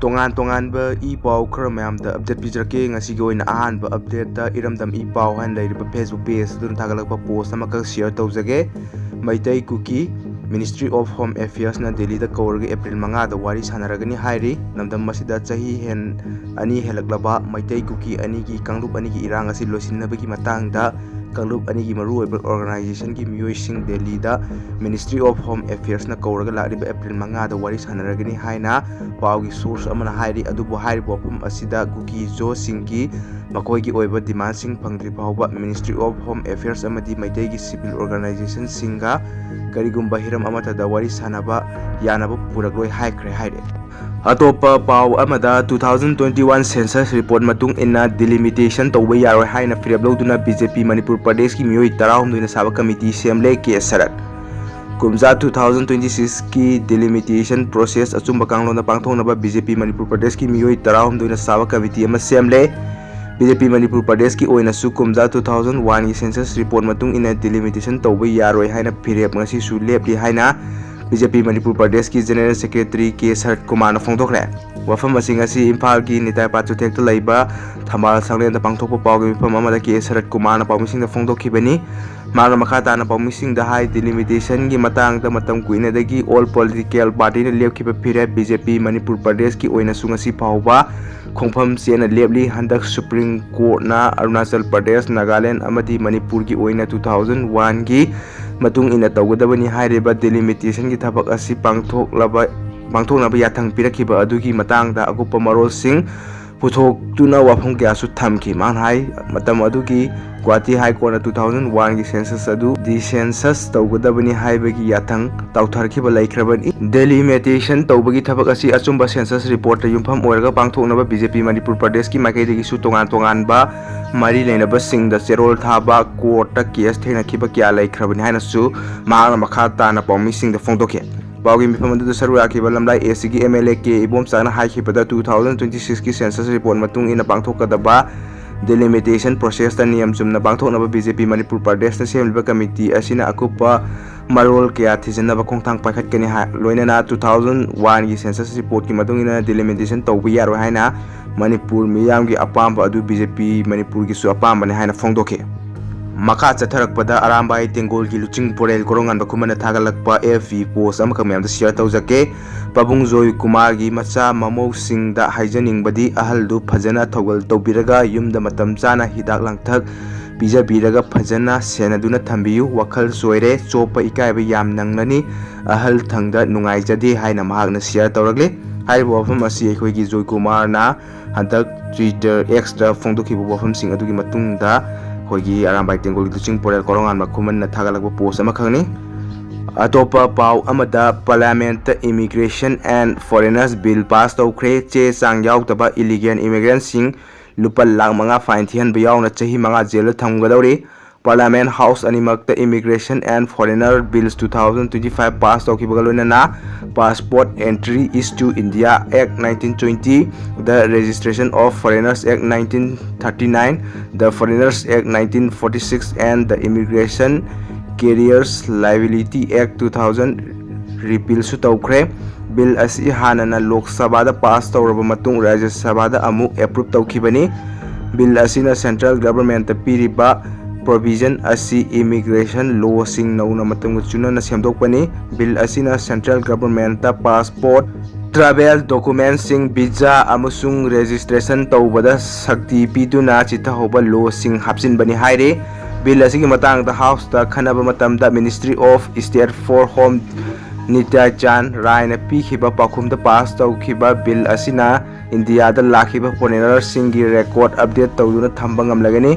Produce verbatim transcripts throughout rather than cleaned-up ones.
ꯇꯣꯉꯥꯟ ꯇꯣꯉꯥꯟꯕ ꯏ ꯄꯥꯎ ꯈꯔ ꯃꯌꯥꯝꯗ ꯑꯞꯗꯦꯠ ꯄꯤꯖꯔꯛꯀꯦ꯫ ꯉꯁꯤꯒꯤ ꯑꯣꯏꯅ ꯑꯍꯥꯟꯕ ꯑꯞꯗꯦꯠꯇ ꯏꯔꯝꯗꯝ ꯏ ꯄꯥꯎ ꯍꯥꯏꯅ ꯂꯩꯔꯤꯕ Facebook ꯄꯦꯖ ꯑꯗꯨꯅ ꯊꯥꯒꯠꯂꯛꯄ ꯄꯣꯁ ꯑꯃꯈꯛ ꯁꯤꯌꯔ ꯇꯧꯖꯒꯦ꯫ ꯃꯩꯇꯩ ꯀꯨꯀꯤ Ministry of Home Affairsꯅ ꯗꯦꯜꯂꯤꯗ ꯀꯧꯔꯒ ꯑꯦꯄ꯭ꯔꯤꯜ ꯃꯉꯥꯗ ꯋꯥꯔꯤ ꯁꯥꯟꯅꯔꯒꯅꯤ ꯍꯥꯏꯔꯤ꯫ ꯂꯝꯗꯝ ꯑꯁꯤꯗ ꯆꯍꯤ ꯍꯦꯟ ꯑꯅꯤ ꯍꯦꯜꯂꯛꯂꯕ ꯃꯩꯇꯩ ꯀꯨꯀꯤ ꯑꯅꯤꯒꯤ ꯀꯥꯡꯂꯨꯞ ꯑꯅꯤꯒꯤ ꯏꯔꯥꯡ ꯑꯁꯤ ꯂꯣꯏꯁꯤꯟꯅꯕꯒꯤ ꯃꯇꯥꯡꯗ ꯀꯥꯡꯂꯨꯞ ꯑꯅꯤꯒꯤ ꯃꯔꯨꯑꯣꯏꯕ ꯑꯣꯔꯒꯅꯥꯏꯖꯦꯁꯟꯒꯤ ꯃꯤꯑꯣꯏꯁꯤꯡ ꯗꯦꯜꯂꯤꯗ Ministry of Home Affairsꯅ ꯀꯧꯔꯒ ꯂꯥꯛꯂꯤꯕ ꯑꯦꯄ꯭ꯔꯤꯜ ꯃꯉꯥꯗ ꯋꯥꯔꯤ ꯁꯥꯟꯅꯔꯒꯅꯤ ꯍꯥꯏꯅ ꯄꯥꯎꯒꯤ ꯁꯣꯔꯁ ꯑꯃꯅ ꯍꯥꯏꯔꯤ꯫ ꯑꯗꯨꯕꯨ ꯍꯥꯏꯔꯤꯕ ꯋꯥꯐꯝ ꯑꯁꯤꯗ ꯀꯨꯀꯤ ꯖꯣꯁꯤꯡꯒꯤ ꯃꯈꯣꯏꯒꯤ ꯑꯣꯏꯕ ꯗꯤꯃꯥꯟꯁꯤꯡ ꯐꯪꯗ꯭ꯔꯤ ꯐꯥꯎꯕ Ministry of Home Affairs ꯑꯃꯗꯤ ꯃꯩꯇꯩꯒꯤ ꯁꯤꯚꯤꯜ ꯑꯣꯔꯒꯅꯥꯏꯖꯦꯁꯟꯁꯤꯡꯒ ꯀꯔꯤꯒꯨꯝꯕ ꯍꯤꯔꯝ ꯑꯃꯠꯇꯗ ꯋꯥꯔꯤ ꯁꯥꯟꯅꯕ ꯌꯥꯅꯕ ꯄꯨꯔꯛꯂꯣꯏ ꯍꯥꯏꯈ꯭ꯔꯦ ꯍꯥꯏꯔꯦ꯫ ꯑꯇꯣꯞꯄ ꯄꯥꯎ ꯑꯃꯗ, two thousand twenty one census report ꯃꯇꯨꯡ ꯏꯟꯅ delimitation ꯇꯧꯕ ꯌꯥꯔꯣꯏ ꯍꯥꯏꯅ ꯐꯤꯔꯦꯞ ꯂꯧꯗꯨꯅ BJP ꯃꯅꯤꯄꯨꯔ ꯄ꯭ꯔꯗꯦꯁꯀꯤ ꯃꯤꯑꯣꯏ ꯇꯔꯥꯍꯨꯝꯗꯣꯏꯅ ꯁꯥꯕ ꯀꯃꯤꯇꯤ ꯁꯦꯝꯂꯦ, ꯀꯦ ꯁꯔꯠ꯫ ꯀꯨꯝꯖꯥ two thousand twenty sixꯀꯤ delimitation process ꯑꯆꯨꯝꯕ ꯀꯥꯡꯂꯣꯟꯗ ꯄꯥꯡꯊꯣꯛꯅꯕ BJP ꯃꯅꯤꯄꯨꯔ ꯄ꯭ꯔꯗꯦꯁꯀꯤ ꯃꯤꯑꯣꯏ ꯇꯔꯥꯍꯨꯝꯗꯣꯏꯅ ꯁꯥꯕ ꯀꯃꯤꯇꯤ ꯑꯃ ꯁꯦꯝꯂꯦ꯫ BJP ꯃꯅꯤꯄꯨꯔ ꯄ꯭ꯔꯗꯦꯁꯀꯤ ꯑꯣꯏꯅꯁꯨ ꯀꯨꯝꯖꯥ two thousand oneꯒꯤ census report ꯃꯇꯨꯡ ꯏꯟꯅ delimitation ꯇꯧꯕ ꯌꯥꯔꯣꯏ ꯍꯥꯏꯅ ꯐꯤꯔꯦꯞ ꯉꯁꯤꯁꯨ ꯂꯦꯞꯂꯤ ꯍꯥꯏꯅ BJP ꯃꯅꯤꯄꯨꯔ ꯄ꯭ꯔꯗꯦꯁꯀꯤ ꯖꯦꯅꯔꯦꯜ ꯁꯦꯀ꯭ꯔꯦꯇꯔꯤ ꯀꯦ ꯁꯔꯠ ꯀꯨꯃꯥꯔꯅ ꯐꯣꯡꯗꯣꯛꯈ꯭ꯔꯦ꯫ ꯋꯥꯐꯝ ꯑꯁꯤꯡ ꯑꯁꯤ ꯏꯝꯐꯥꯜꯒꯤ ꯅꯤꯇꯥꯏ ꯄꯥꯠ ꯆꯨꯊꯦꯛꯇ ꯂꯩꯕ ꯊꯝꯕꯥꯜ ꯁꯪꯂꯦꯟꯗ ꯄꯥꯡꯊꯣꯛꯄ ꯄꯥꯎꯒꯤ ꯃꯤꯐꯝ ꯑꯃꯗ ꯀꯦ ꯁꯔꯠ ꯀꯨꯃꯥꯔꯅ ꯄꯥꯎꯃꯤꯁꯤꯡꯗ ꯐꯣꯡꯗꯣꯛꯈꯤꯕꯅꯤ꯫ ꯃꯍꯥꯛꯅ ꯃꯈꯥ ꯇꯥꯅ ꯄꯥꯎꯃꯤꯁꯤꯡꯗ ꯍꯥꯏ, delimitation ꯒꯤ ꯃꯇꯥꯡꯗ ꯃꯇꯝ ꯀꯨꯏꯅꯗꯒꯤ all political party ꯅ ꯂꯦꯞꯈꯤꯕ ꯐꯤꯔꯦꯞ BJP ꯃꯅꯤꯄꯨꯔ ꯄ꯭ꯔꯗꯦꯁꯀꯤ ꯑꯣꯏꯅꯁꯨ ꯉꯁꯤ ꯐꯥꯎꯕ ꯈꯣꯡꯐꯝ ꯆꯦꯠꯅ ꯂꯦꯞꯂꯤ꯫ ꯍꯟꯗꯛ Supreme Courtꯅ ꯑꯔꯨꯅꯥꯆꯜ ꯄ꯭ꯔꯗꯦꯁ, ꯅꯥꯒꯥꯂꯦꯟ ꯑꯃꯗꯤ ꯃꯅꯤꯄꯨꯔꯒꯤ ꯑꯣꯏꯅ two thousand oneꯒꯤ ꯃꯇꯨꯡ ꯏꯟꯅ ꯇꯧꯒꯗꯕꯅꯤ ꯍꯥꯏꯔꯤꯕ delimitation ꯒꯤ ꯊꯕꯛ ꯑꯁꯤ ꯄꯥꯡꯊꯣꯛꯂꯕ, ꯄꯥꯡꯊꯣꯛꯅꯕ ꯌꯥꯊꯪ ꯄꯤꯔꯛꯈꯤꯕ ꯑꯗꯨꯒꯤ ꯃꯇꯥꯡꯗ ꯑꯀꯨꯞꯄ ꯃꯔꯣꯜꯁꯤꯡ ꯄꯨꯊꯣꯛꯇꯨꯅ ꯋꯥꯐꯝ ꯀꯌꯥꯁꯨ ꯊꯝꯈꯤ꯫ ꯃꯥꯅ ꯍꯥꯏ, ꯃꯇꯝ ꯑꯗꯨꯒꯤ ꯒꯨꯋꯥꯍꯥꯇꯤ ꯍꯥꯏ ꯀꯣꯔꯠꯅ two thousand oneꯒꯤ census ꯑꯗꯨ decensus ꯇꯧꯒꯗꯕꯅꯤ ꯍꯥꯏꯕꯒꯤ ꯌꯥꯊꯪ ꯇꯥꯎꯊꯔꯛꯈꯤꯕ ꯂꯩꯈ꯭ꯔꯕꯅꯤ꯫ Delimitation ꯇꯧꯕꯒꯤ ꯊꯕꯛ ꯑꯁꯤ ꯑꯆꯨꯝꯕ census report ꯇ ꯌꯨꯝꯐꯝ ꯑꯣꯏꯔꯒ ꯄꯥꯡꯊꯣꯛꯅꯕ BJP ꯃꯅꯤꯄꯨꯔ ꯄ꯭ꯔꯗꯦꯁꯀꯤ ꯃꯥꯏꯀꯩꯗꯒꯤꯁꯨ ꯇꯣꯉꯥꯟ ꯇꯣꯉꯥꯟꯕ ꯃꯔꯤ ꯂꯩꯅꯕꯁꯤꯡꯗ ꯆꯦꯔꯣꯜ ꯊꯥꯕ, ꯀꯣꯔꯠꯇ ꯀꯦꯁ ꯊꯦꯡꯅꯈꯤꯕ ꯀꯌꯥ ꯂꯩꯈ꯭ꯔꯕꯅꯤ ꯍꯥꯏꯅꯁꯨ ꯃꯍꯥꯛꯅ ꯃꯈꯥ ꯇꯥꯅ ꯄꯥꯎꯃꯤꯁꯤꯡꯗ ꯐꯣꯡꯗꯣꯛꯈꯤ꯫ ꯄꯥꯎꯒꯤ ꯃꯤꯐꯝ ꯑꯗꯨꯗ ꯁꯔꯨꯛ ꯌꯥꯈꯤꯕ ꯂꯝꯂꯥꯏ ꯑꯦꯁꯤꯒꯤ MLA ꯀꯦ ꯏꯕꯣꯝꯆꯥꯅ ꯍꯥꯏꯈꯤꯕꯗ, two thousand twenty sixꯀꯤ census report ꯃꯇꯨꯡ ꯏꯟꯅ ꯄꯥꯡꯊꯣꯛꯀꯗꯕ Delimitation process ꯇ ꯅꯤꯌꯝ ꯆꯨꯝꯅ ꯄꯥꯡꯊꯣꯛꯅꯕ B J P ꯃꯅꯤꯄꯨꯔ ꯄ꯭ꯔꯗꯦꯁꯅ ꯁꯦꯝꯂꯤꯕ ꯀꯃꯤꯇꯤ ꯑꯁꯤꯅ ꯑꯀꯨꯞꯄ ꯃꯔꯣꯜ ꯀꯌꯥ ꯊꯤꯖꯤꯟꯅꯕ ꯈꯣꯡꯊꯥꯡ ꯄꯥꯏꯈꯠꯀꯅꯤ ꯍꯥꯏ꯫ ꯂꯣꯏꯅꯅ two thousand one ꯒꯤ census report ꯀꯤ ꯃꯇꯨꯡ ꯏꯟꯅ delimitation ꯇꯧꯕ ꯌꯥꯔꯣꯏ ꯍꯥꯏꯅ ꯃꯅꯤꯄꯨꯔ ꯃꯤꯌꯥꯝꯒꯤ ꯑꯄꯥꯝꯕ ꯑꯗꯨ B J P ꯃꯅꯤꯄꯨꯔꯒꯤꯁꯨ ꯑꯄꯥꯝꯕꯅꯤ ꯍꯥꯏꯅ ꯐꯣꯡꯗꯣꯛꯈꯤ꯫ ꯃꯈꯥ ꯆꯠꯊꯔꯛꯄꯗ ꯑꯔꯥꯝꯕꯥꯏ ꯇꯦꯡꯒꯣꯜꯒꯤ ꯂꯨꯆꯤꯡ ꯄꯣꯔꯦꯜ ꯀꯣꯔꯣꯉꯥꯟꯕ ꯈꯨꯃꯟꯅ ꯊꯥꯒꯠꯂꯛꯄ F B post ꯑꯃꯈꯛ ꯃꯌꯥꯝꯗ share ꯇꯧꯖꯒꯦ꯫ ꯄꯥꯕꯨꯡ ꯖꯣꯏ ꯀꯨꯃꯥꯔꯒꯤ ꯃꯆꯥ ꯃꯃꯧꯁꯤꯡꯗ ꯍꯥꯏꯖꯅꯤꯡꯕꯗꯤ ꯑꯍꯜꯗꯨ ꯐꯖꯅ ꯊꯧꯒꯜ ꯇꯧꯕꯤꯔꯒ ꯌꯨꯝꯗ ꯃꯇꯝ ꯆꯥꯅ ꯍꯤꯗꯥꯛ ꯂꯥꯡꯊꯛ ꯄꯤꯖꯕꯤꯔꯒ ꯐꯖꯅ ꯁꯦꯟꯅꯗꯨꯅ ꯊꯝꯕꯤꯌꯨ꯫ ꯋꯥꯈꯜ ꯆꯣꯏꯔꯦ, ꯆꯣꯞꯄ ꯏꯀꯥꯏꯕ ꯌꯥꯝ ꯅꯪꯂꯅꯤ꯫ ꯑꯍꯜ ꯊꯪꯗ ꯅꯨꯡꯉꯥꯏꯖꯗꯦ ꯍꯥꯏꯅ ꯃꯍꯥꯛꯅ share ꯇꯧꯔꯛꯂꯤ꯫ ꯍꯥꯏꯔꯤꯕ ꯋꯥꯐꯝ ꯑꯁꯤ ꯑꯩꯈꯣꯏꯒꯤ ꯖꯣꯏ ꯀꯨꯃꯥꯔꯅ ꯍꯟꯗꯛ Twitter X ꯇ ꯐꯣꯡꯗꯣꯛꯈꯤꯕ ꯋꯥꯐꯝꯁꯤꯡ ꯑꯗꯨꯒꯤ ꯃꯇꯨꯡꯗ ꯑꯩꯈꯣꯏꯒꯤ ꯑꯔꯥꯝꯕꯥꯏ ꯇꯦꯡꯒꯣꯜꯒꯤ ꯂꯨꯆꯤꯡ ꯄꯣꯔꯦꯜ ꯀꯣꯔꯣꯉꯥꯟꯕ ꯈꯨꯃꯟꯅ ꯊꯥꯒꯠꯂꯛꯄ post ꯑꯃꯈꯛꯅꯤ꯫ ꯑꯇꯣꯞꯄ ꯄꯥꯎ ꯑꯃꯗ, Parliament ꯇ Immigration and Foreigners Bill pass ꯇꯧꯈ꯭ꯔꯦ꯫ ꯆꯦ ꯆꯥꯡ ꯌꯥꯎꯗꯕ illegal immigrant ꯁꯤꯡ ꯂꯨꯄꯥ ꯂꯥꯈ ꯃꯉꯥ fine ꯊꯤꯍꯟꯕ ꯌꯥꯎꯅ ꯆꯍꯤ ꯃꯉꯥ ꯖꯦꯜꯗ ꯊꯝꯒꯗꯧꯔꯤ꯫ Parliament House ꯑꯅꯤꯃꯛꯇ Immigration and Foreigner Bills two thousand twenty five pass ꯇꯧꯈꯤꯕꯒ ꯂꯣꯏꯅꯅ Passport Entry East to India Act nineteen twenty, the Registration of Foreigners Act nineteen thirty nine, the Foreigners Act nineteen forty six and the Immigration Careers Liability Act two thousand repeal ꯁꯨ ꯇꯧꯈ꯭ꯔꯦ꯫ Bill ꯑꯁꯤ ꯍꯥꯟꯅꯅ ꯂꯣꯛ ꯁꯚꯥꯗ pass ꯇꯧꯔꯕ ꯃꯇꯨꯡ ꯔꯥꯖ꯭ꯌ ꯁꯚꯥꯗ ꯑꯃꯨꯛ approve ꯇꯧꯈꯤꯕꯅꯤ꯫ Bill ꯑꯁꯤꯅ central government ꯇ ꯄꯤꯔꯤꯕ provision ꯑꯁꯤ immigration law ꯁꯤꯡ ꯅꯧꯅ ꯃꯇꯝꯒ ꯆꯨꯅꯅ ꯁꯦꯝꯗꯣꯛꯄꯅꯤ꯫ Bill ꯑꯁꯤꯅ central government ꯇ passport, travel document ꯁꯤꯡ, visa ꯑꯃꯁꯨꯡ registration ꯇꯧꯕꯗ ꯁꯛꯇꯤ ꯄꯤꯗꯨꯅ ꯆꯤꯊꯍꯧꯕ law ꯁꯤꯡ ꯍꯥꯞꯆꯤꯟꯕꯅꯤ ꯍꯥꯏꯔꯤ꯫ Bill ꯑꯁꯤꯒꯤ ꯃꯇꯥꯡꯗ House ꯇ ꯈꯟꯅꯕ ꯃꯇꯝꯗ Ministry of State for Home ꯅꯤꯇ꯭ꯌꯥꯆꯥꯟ ꯔꯥꯏꯅ ꯄꯤꯈꯤꯕ ꯄꯥꯎꯈꯨꯝꯗ pass ꯇꯧꯈꯤꯕ bill ꯑꯁꯤꯅ ꯏꯟꯗꯤꯌꯥꯗ ꯂꯥꯛꯈꯤꯕ foreigner ꯁꯤꯡꯒꯤ record update ꯇꯧꯗꯨꯅ ꯊꯝꯕ ꯉꯝꯂꯒꯅꯤ꯫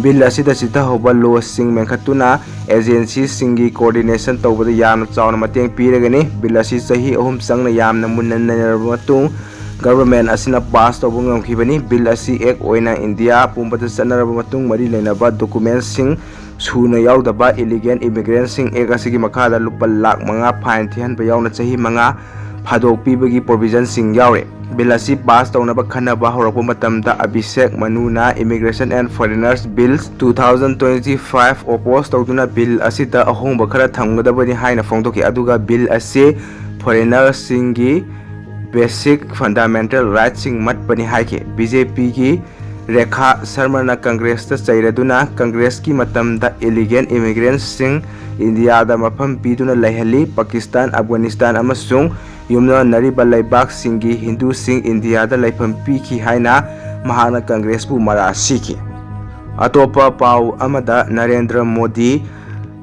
Bill ꯑꯁꯤꯗ ꯆꯤꯊꯍꯧꯕ law ꯁꯤꯡ ꯃꯦꯟꯈꯠꯇꯨꯅ agency ꯁꯤꯡꯒꯤ coordination ꯇꯧꯕꯗ ꯌꯥꯝꯅ ꯆꯥꯎꯅ ꯃꯇꯦꯡ ꯄꯤꯔꯒꯅꯤ꯫ Bill ꯑꯁꯤ ꯆꯍꯤ ꯑꯍꯨꯝ ꯆꯪꯅ ꯌꯥꯝꯅ ꯃꯨꯟꯅ ꯅꯩꯅꯔꯕ ꯃꯇꯨꯡ government ꯑꯁꯤꯅ pass ꯇꯧꯕ ꯉꯝꯈꯤꯕꯅꯤ꯫ Bill ꯑꯁꯤ act ꯑꯣꯏꯅ ꯏꯟꯗꯤꯌꯥ ꯄꯨꯝꯕꯗ ꯆꯠꯅꯔꯕ ꯃꯇꯨꯡ ꯃꯔꯤ ꯂꯩꯅꯕ document ꯁꯤꯡ ꯁꯨꯅ ꯌꯥꯎꯗꯕ illegal immigrant ꯁꯤꯡ act ꯑꯁꯤꯒꯤ ꯃꯈꯥꯗ ꯂꯨꯄꯥ ꯂꯥꯈ ꯃꯉꯥ fine ꯊꯤꯍꯟꯕ ꯌꯥꯎꯅ ꯆꯍꯤ ꯃꯉꯥ ꯐꯥꯗꯣꯛ ꯄꯤꯕꯒꯤ provision ꯁꯤꯡ ꯌꯥꯎꯔꯤ꯫ Bill ꯑꯁꯤ pass ꯇꯧꯅꯕ ꯈꯟꯅꯕ ꯍꯧꯔꯛꯄ ꯃꯇꯝꯗ, Abhishek ꯃꯅꯨꯅ Immigration and Foreigners Bill two thousand twenty five oppose ꯇꯧꯗꯨꯅ bill ꯑꯁꯤꯗ ꯑꯍꯣꯡꯕ ꯈꯔ ꯊꯝꯒꯗꯕꯅꯤ ꯍꯥꯏꯅ ꯐꯣꯡꯗꯣꯛꯈꯤ꯫ ꯑꯗꯨꯒ bill ꯑꯁꯤ foreigner ꯁꯤꯡꯒꯤ basic fundamental rights ꯁꯤꯡ ꯃꯠꯄꯅꯤ ꯍꯥꯏꯈꯤ꯫ ꯕꯤ ꯖꯦ ꯄꯤꯒꯤ ꯔꯦꯈꯥ ꯁꯔꯃꯅ ꯀꯪꯒ꯭ꯔꯦꯁꯇ ꯆꯩꯔꯗꯨꯅ, ꯀꯪꯒ꯭ꯔꯦꯁꯀꯤ ꯃꯇꯝꯗ illegal immigrants ꯁꯤꯡ ꯏꯟꯗꯤꯌꯥꯗ ꯃꯐꯝ ꯄꯤꯗꯨꯅ ꯂꯩꯍꯜꯂꯤ, ꯄꯥꯀꯤꯁꯇꯥꯟ, ꯑꯐꯒꯥꯅꯤꯁꯇꯥꯟ ꯑꯃꯁꯨꯡ ꯌꯨꯝꯂꯣꯟꯅꯔꯤꯕ ꯂꯩꯕꯥꯛꯁꯤꯡꯒꯤ ꯍꯤꯟꯗꯨꯁꯤꯡ ꯏꯟꯗꯤꯌꯥꯗ ꯂꯩꯐꯝ ꯄꯤꯈꯤ ꯍꯥꯏꯅ ꯃꯍꯥꯛꯅ ꯀꯪꯒ꯭ꯔꯦꯁꯄꯨ ꯃꯔꯥ ꯁꯤꯈꯤ꯫ ꯑꯇꯣꯞꯄ ꯄꯥꯎ ꯑꯃꯗ, ꯅꯔꯦꯟꯗ꯭ꯔ ꯃꯣꯗꯤ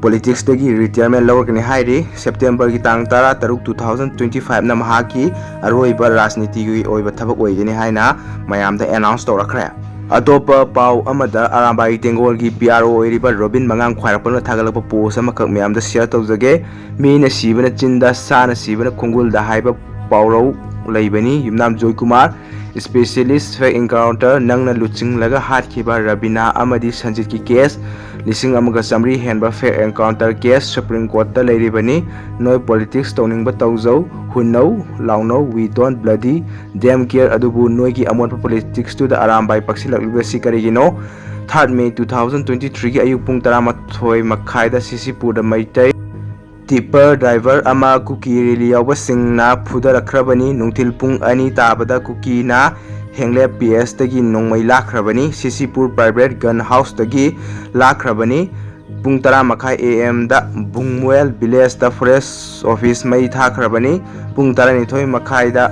politics ꯇꯒꯤ retirement ꯂꯧꯔꯒꯅꯤ ꯍꯥꯏꯔꯤ꯫ ꯁꯦꯞꯇꯦꯝꯕꯔꯒꯤ ꯇꯥꯡ ꯇꯔꯥ ꯇꯔꯨꯛ, two thousand twenty five ꯅ ꯃꯍꯥꯛꯀꯤ ꯑꯔꯣꯏꯕ ꯔꯥꯖꯅꯤꯇꯤꯒꯤ ꯑꯣꯏꯕ ꯊꯕꯛ ꯑꯣꯏꯒꯅꯤ ꯍꯥꯏꯅ ꯃꯌꯥꯝꯗ announce ꯇꯧꯔꯛꯈ꯭ꯔꯦ꯫ ꯑꯇꯣꯞꯄ ꯄꯥꯎ ꯑꯃꯗ, ꯑꯔꯥꯝꯕꯥꯏ ꯇꯦꯡꯒꯣꯜꯒꯤ P R O ꯑꯣꯏꯔꯤꯕ ꯔꯣꯕꯤꯟ ꯃꯉꯥꯡ ꯈ꯭ꯋꯥꯏꯔꯥꯛꯄꯝꯅ ꯊꯥꯒꯠꯂꯛꯄ post ꯑꯃꯈꯛ ꯃꯌꯥꯝꯗ share ꯇꯧꯖꯒꯦ꯫ "ꯃꯤꯅ ꯁꯤꯕꯅ ꯆꯤꯟꯗ, ꯁꯥꯅ ꯁꯤꯕꯅ ꯈꯣꯡꯒꯨꯜꯗ" ꯍꯥꯏꯕ ꯄꯥꯎꯔꯧ ꯂꯩꯕꯅꯤ꯫ ꯌꯨꯝꯅꯥꯝ ꯖꯣꯏꯀꯨꯃꯥꯔ, specialist fake encounter, ꯅꯪꯅ ꯂꯨꯆꯤꯡꯂꯒ ꯍꯥꯠꯈꯤꯕ ꯔꯕꯤꯅꯥ ꯑꯃꯗꯤ ꯁꯟꯖꯤꯠꯀꯤ case, ꯂꯤꯁꯤꯡ ꯑꯃꯒ ꯆꯥꯃꯔꯤ ꯍꯦꯟꯕ fake encounter case Supreme Court ꯇ ꯂꯩꯔꯤꯕꯅꯤ꯫ ꯅꯣꯏ politics ꯇꯧꯅꯤꯡꯕ ꯇꯧꯖꯧ, ꯍꯨꯟꯅꯧ, ꯂꯥꯎꯅꯧ, we don't bloody damn care, ꯑꯗꯨꯕꯨ ꯅꯣꯏꯒꯤ ꯑꯃꯣꯠꯄ politics ꯇꯨꯗ ꯑꯔꯥꯝꯕꯥꯏ ꯄꯛꯁꯤꯜꯂꯛꯂꯤꯕꯁꯤ ꯀꯔꯤꯒꯤꯅꯣ? Third May two thousand twenty three ꯒꯤ ꯑꯌꯨꯛ ꯄꯨꯡ ꯇꯔꯥꯃꯥꯊꯣꯏ ꯃꯈꯥꯏꯗ ꯁꯤꯁꯤꯄꯨꯔꯗ ꯃꯩꯇꯩ tipper driver ꯑꯃ ꯀꯨꯀꯤ rally ꯌꯥꯎꯕꯁꯤꯡꯅ ꯐꯨꯗꯔꯛꯈ꯭ꯔꯕꯅꯤ꯫ ꯅꯨꯡꯊꯤꯜ ꯄꯨꯡ ꯑꯅꯤ ꯇꯥꯕꯗ ꯀꯨꯀꯤꯅ ꯍꯦꯡꯂꯦꯞ P S ꯇꯒꯤ ꯅꯣꯡꯃꯩ ꯂꯥꯛꯈ꯭ꯔꯕꯅꯤ꯫ ꯁꯤꯁꯤꯄꯨꯔ private gun house ꯇꯒꯤ ꯂꯥꯛꯈ꯭ꯔꯕꯅꯤ꯫ ꯄꯨꯡ ꯇꯔꯥ ꯃꯈꯥꯏ A M ꯗ ꯕꯨꯡꯃꯨꯋꯦꯜ village ꯇ forest office ꯃꯩ ꯊꯥꯈ꯭ꯔꯕꯅꯤ꯫ ꯄꯨꯡ ꯇꯔꯥꯅꯤꯊꯣꯏ ꯃꯈꯥꯏꯗ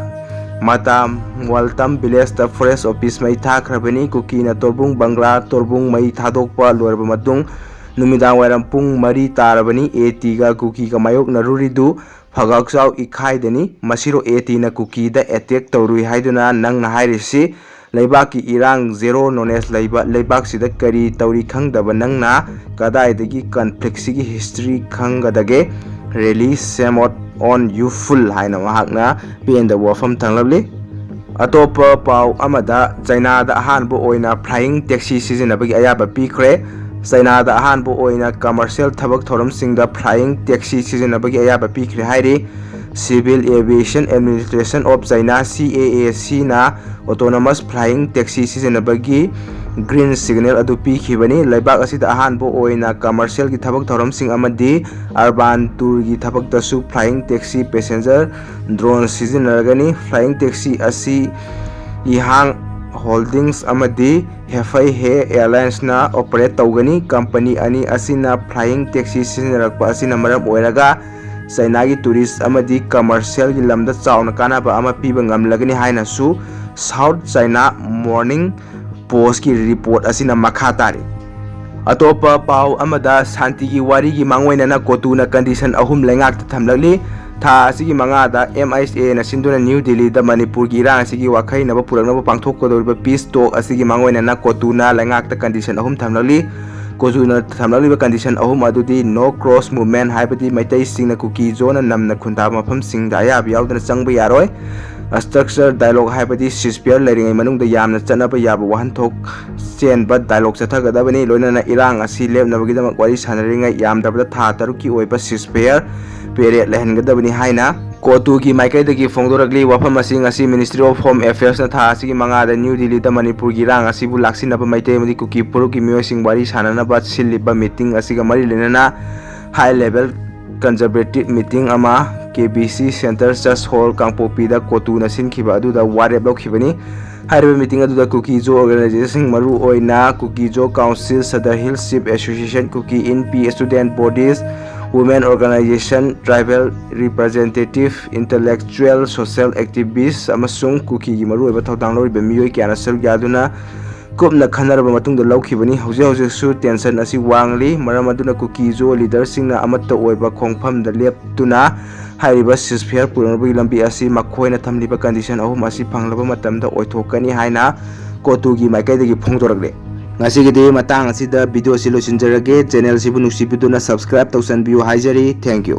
ꯃꯇꯥꯝ ꯋꯥꯜꯇꯝ village ꯇ forest office ꯃꯩ ꯊꯥꯈ꯭ꯔꯕꯅꯤ꯫ ꯀꯨꯀꯤꯅ ꯇꯣꯔꯕꯨꯡ ꯕꯪꯒ꯭ꯂꯥ ꯇꯣꯔꯕꯨꯡ ꯃꯩ ꯊꯥꯗꯣꯛꯄ ꯂꯣꯏꯔꯕ ꯃꯇꯨꯡ, ꯅꯨꯃꯤꯗꯥꯡ ꯋꯥꯏꯔꯝ ꯄꯨꯡ ꯃꯔꯤ ꯇꯥꯔꯕꯅꯤ꯫ A T ꯒ ꯀꯨꯀꯤꯒ ꯃꯥꯌꯣꯛꯅꯔꯨꯔꯤꯗꯨ ꯐꯒꯥꯛꯆꯥꯎ ꯏꯈꯥꯏꯗꯅꯤ꯫ ꯃꯁꯤꯔꯣ A T ꯅ ꯀꯨꯀꯤꯗ attack ꯇꯧꯔꯨꯏ ꯍꯥꯏꯗꯨꯅ ꯅꯪꯅ ꯍꯥꯏꯔꯤꯁꯤ? ꯂꯩꯕꯥꯛꯀꯤ ꯏꯔꯥꯡ zero knowledge ꯂꯩꯕ ꯂꯩꯕꯥꯛꯁꯤꯗ ꯀꯔꯤ ꯇꯧꯔꯤ ꯈꯪꯗꯕ ꯅꯪꯅ ꯀꯗꯥꯏꯗꯒꯤ conflict ꯁꯤꯒꯤ history ꯈꯪꯒꯗꯒꯦ? Really shame on you fool ꯍꯥꯏꯅ ꯃꯍꯥꯛꯅ ꯄꯦꯟꯗꯕ ꯋꯥꯐꯝ ꯊꯝꯂꯛꯂꯤ꯫ ꯑꯇꯣꯞꯄ ꯄꯥꯎ ꯑꯃꯗ, ꯆꯩꯅꯥꯗ ꯑꯍꯥꯟꯕ ꯑꯣꯏꯅ flying taxi ꯁꯤꯖꯤꯟꯅꯕꯒꯤ ꯑꯌꯥꯕ ꯄꯤꯈ꯭ꯔꯦ꯫ ꯆꯩꯅꯥꯗ ꯑꯍꯥꯟꯕ ꯑꯣꯏꯅ commercial ꯊꯕꯛ ꯊꯧꯔꯝꯁꯤꯡꯗ flying taxi ꯁꯤꯖꯤꯟꯅꯕꯒꯤ ꯑꯌꯥꯕ ꯄꯤꯈ꯭ꯔꯦ ꯍꯥꯏꯔꯤ꯫ Civil Aviation Administration of China, C A A C, ꯅ autonomous flying taxi ꯁꯤꯖꯤꯟꯅꯕꯒꯤ green signal ꯑꯗꯨ ꯄꯤꯈꯤꯕꯅꯤ꯫ ꯂꯩꯕꯥꯛ ꯑꯁꯤꯗ ꯑꯍꯥꯟꯕ ꯑꯣꯏꯅ commercial ꯒꯤ ꯊꯕꯛ ꯊꯧꯔꯝꯁꯤꯡ ꯑꯃꯗꯤ urban tour ꯒꯤ ꯊꯕꯛꯇꯁꯨ flying taxi passenger drone ꯁꯤꯖꯤꯟꯅꯔꯒꯅꯤ꯫ Flying taxi ꯑꯁꯤ Ehang Holdings ꯑꯃꯗꯤ Hefei He Airlines ꯅ operate ꯇꯧꯒꯅꯤ꯫ Company ꯑꯅꯤ ꯑꯁꯤꯅ flying taxi ꯁꯤꯖꯤꯟꯅꯔꯛꯄ ꯑꯁꯤꯅ ꯃꯔꯝ ꯑꯣꯏꯔꯒ ꯆꯥꯏꯅꯥꯒꯤ tourist ꯑꯃꯗꯤ commercial ꯒꯤ ꯂꯝꯗ ꯆꯥꯎꯅ ꯀꯥꯟꯅꯕ ꯑꯃ ꯄꯤꯕ ꯉꯝꯂꯒꯅꯤ ꯍꯥꯏꯅꯁꯨ South China Morning Post ꯀꯤ report ꯑꯁꯤꯅ ꯃꯈꯥ ꯇꯥꯔꯤ꯫ ꯑꯇꯣꯞꯄ ꯄꯥꯎ ꯑꯃꯗ, ꯁꯥꯟꯇꯤꯒꯤ ꯋꯥꯔꯤꯒꯤ ꯃꯥꯡꯑꯣꯏꯅꯅ ꯀꯣꯇꯨꯅ condition ꯑꯍꯨꯝ ꯂꯩꯉꯥꯛꯇ ꯊꯝꯂꯛꯂꯤ꯫ ꯊꯥ ꯑꯁꯤꯒꯤ ꯃꯉꯥꯗ M I S A ꯅ ꯁꯤꯟꯗꯨꯅ ꯅ꯭ꯌꯨ ꯗꯤꯜꯂꯤꯗ ꯃꯅꯤꯄꯨꯔꯒꯤ ꯏꯔꯥꯡ ꯑꯁꯤꯒꯤ ꯋꯥꯈꯩꯅꯕ ꯄꯨꯔꯛꯅꯕ ꯄꯥꯡꯊꯣꯛꯀꯗꯧꯔꯤꯕ peace talk ꯑꯁꯤꯒꯤ ꯃꯥꯡꯑꯣꯏꯅꯅ ꯀꯣꯇꯨꯅ ꯂꯩꯉꯥꯛꯇ condition ꯑꯍꯨꯝ ꯊꯝꯂꯛꯂꯤ꯫ ꯀꯣꯇꯨꯅ ꯊꯝꯂꯛꯂꯤꯕ condition ꯑꯍꯨꯝ ꯑꯗꯨꯗꯤ no cross movement, ꯍꯥꯏꯕꯗꯤ ꯃꯩꯇꯩꯁꯤꯡꯅ ꯀꯨꯀꯤ ꯖꯣꯅ ꯅꯝꯅ ꯈꯨꯟꯗꯥꯕ ꯃꯐꯝꯁꯤꯡꯗ ꯑꯌꯥꯕ ꯌꯥꯎꯗꯅ ꯆꯪꯕ ꯌꯥꯔꯣꯏ, structure dialogue, ꯍꯥꯏꯕꯗꯤ ceasefire ꯂꯩꯔꯤꯉꯩ ꯃꯅꯨꯡꯗ ꯌꯥꯝꯅ ꯆꯠꯅꯕ ꯌꯥꯕ ꯋꯥꯍꯟꯊꯣꯛ ꯆꯦꯟꯕ dialogue ꯆꯠꯊꯒꯗꯕꯅꯤ, ꯂꯣꯏꯅꯅ ꯏꯔꯥꯡ ꯑꯁꯤ ꯂꯦꯞꯅꯕꯒꯤꯗꯃꯛ ꯋꯥꯔꯤ ꯁꯥꯟꯅꯔꯤꯉꯩ ꯌꯥꯝꯗ꯭ꯔꯕꯗ ꯊꯥ ꯇꯔꯨꯛꯀꯤ ꯑꯣꯏꯕ ceasefire period ꯂꯩꯍꯟꯒꯗꯕꯅꯤ ꯍꯥꯏꯅ ꯀꯣꯇꯨꯒꯤ ꯃꯥꯏꯀꯩꯗꯒꯤ ꯐꯣꯡꯗꯣꯔꯛꯂꯤ꯫ ꯋꯥꯐꯝ ꯑꯁꯤ ꯉꯁꯤ Ministry of Home Affairs ꯅ ꯊꯥ ꯑꯁꯤꯒꯤ ꯃꯉꯥꯗ ꯅ꯭ꯌꯨ ꯗꯤꯜꯂꯤꯗ ꯃꯅꯤꯄꯨꯔꯒꯤ ꯏꯔꯥꯡ ꯑꯁꯤꯕꯨ ꯂꯥꯛꯁꯤꯟꯅꯕ ꯃꯩꯇꯩ ꯑꯃꯗꯤ ꯀꯨꯀꯤ ꯐꯨꯔꯨꯞꯀꯤ ꯃꯤꯑꯣꯏꯁꯤꯡ ꯋꯥꯔꯤ ꯁꯥꯟꯅꯅꯕ ꯁꯤꯜꯂꯤꯕ meeting ꯑꯁꯤꯒ ꯃꯔꯤ ꯂꯩꯅꯅ high level consultative meeting ꯑꯃ K B C Centre Church Hall ꯀꯥꯡꯄꯣꯛꯄꯤꯗ ꯀꯣꯇꯨꯅ ꯁꯤꯟꯈꯤꯕ ꯑꯗꯨꯗ ꯋꯥꯔꯦꯞ ꯂꯧꯈꯤꯕꯅꯤ꯫ ꯍꯥꯏꯔꯤꯕ meeting ꯑꯗꯨꯗ ꯀꯨꯀꯤ ꯖꯣ organization ꯁꯤꯡ, ꯃꯔꯨ ꯑꯣꯏꯅ ꯀꯨꯀꯤ ꯖꯣ Council, Sadar Hills Chief Association, Kuki Inpi Student Bodies, Women Organization, Tribal Representative, Intellectual, Social Activist ꯑꯃꯁꯨꯡ ꯀꯨꯀꯤꯒꯤ ꯃꯔꯨꯑꯣꯏꯕ ꯊꯧꯗꯥꯡ ꯂꯧꯔꯤꯕ ꯃꯤꯑꯣꯏ ꯀꯌꯥꯅ ꯁꯔꯨꯛ ꯌꯥꯗꯨꯅ ꯀꯨꯞꯅ ꯈꯟꯅꯔꯕ ꯃꯇꯨꯡꯗ ꯂꯧꯈꯤꯕꯅꯤ꯫ ꯍꯧꯖꯤꯛ ꯍꯧꯖꯤꯛꯁꯨ tension ꯑꯁꯤ ꯋꯥꯡꯂꯤ꯫ ꯃꯔꯝ ꯑꯗꯨꯅ ꯀꯨꯀꯤ ꯖꯣ leader ꯁꯤꯡꯅ ꯑꯃꯠꯇ ꯑꯣꯏꯕ ꯈꯣꯡꯐꯝꯗ ꯂꯦꯞꯇꯨꯅ ꯍꯥꯏꯔꯤꯕ ceasefire ꯄꯨꯔꯛꯅꯕꯒꯤ ꯂꯝꯕꯤ ꯑꯁꯤ ꯃꯈꯣꯏꯅ ꯊꯝꯂꯤꯕ condition ꯑꯍꯨꯝ ꯑꯁꯤ ꯐꯪꯂꯕ ꯃꯇꯝꯗ ꯑꯣꯏꯊꯣꯛꯀꯅꯤ ꯍꯥꯏꯅ ꯀꯣꯇꯨꯒꯤ ꯃꯥꯏꯀꯩꯗꯒꯤ ꯐꯣꯡꯗꯣꯔꯛꯂꯦ꯫ ꯉꯁꯤꯒꯤꯗꯤ ꯃꯇꯥꯡ ꯑꯁꯤꯗ video ꯑꯁꯤ ꯂꯣꯏꯁꯤꯟꯖꯔꯒꯦ꯫ Channel ꯑꯁꯤꯕꯨ ꯅꯨꯡꯁꯤꯕꯤꯗꯨꯅ subscribe ꯇꯧꯁꯟꯕꯤꯌꯨ ꯍꯥꯏꯖꯔꯤ꯫ Thank you꯫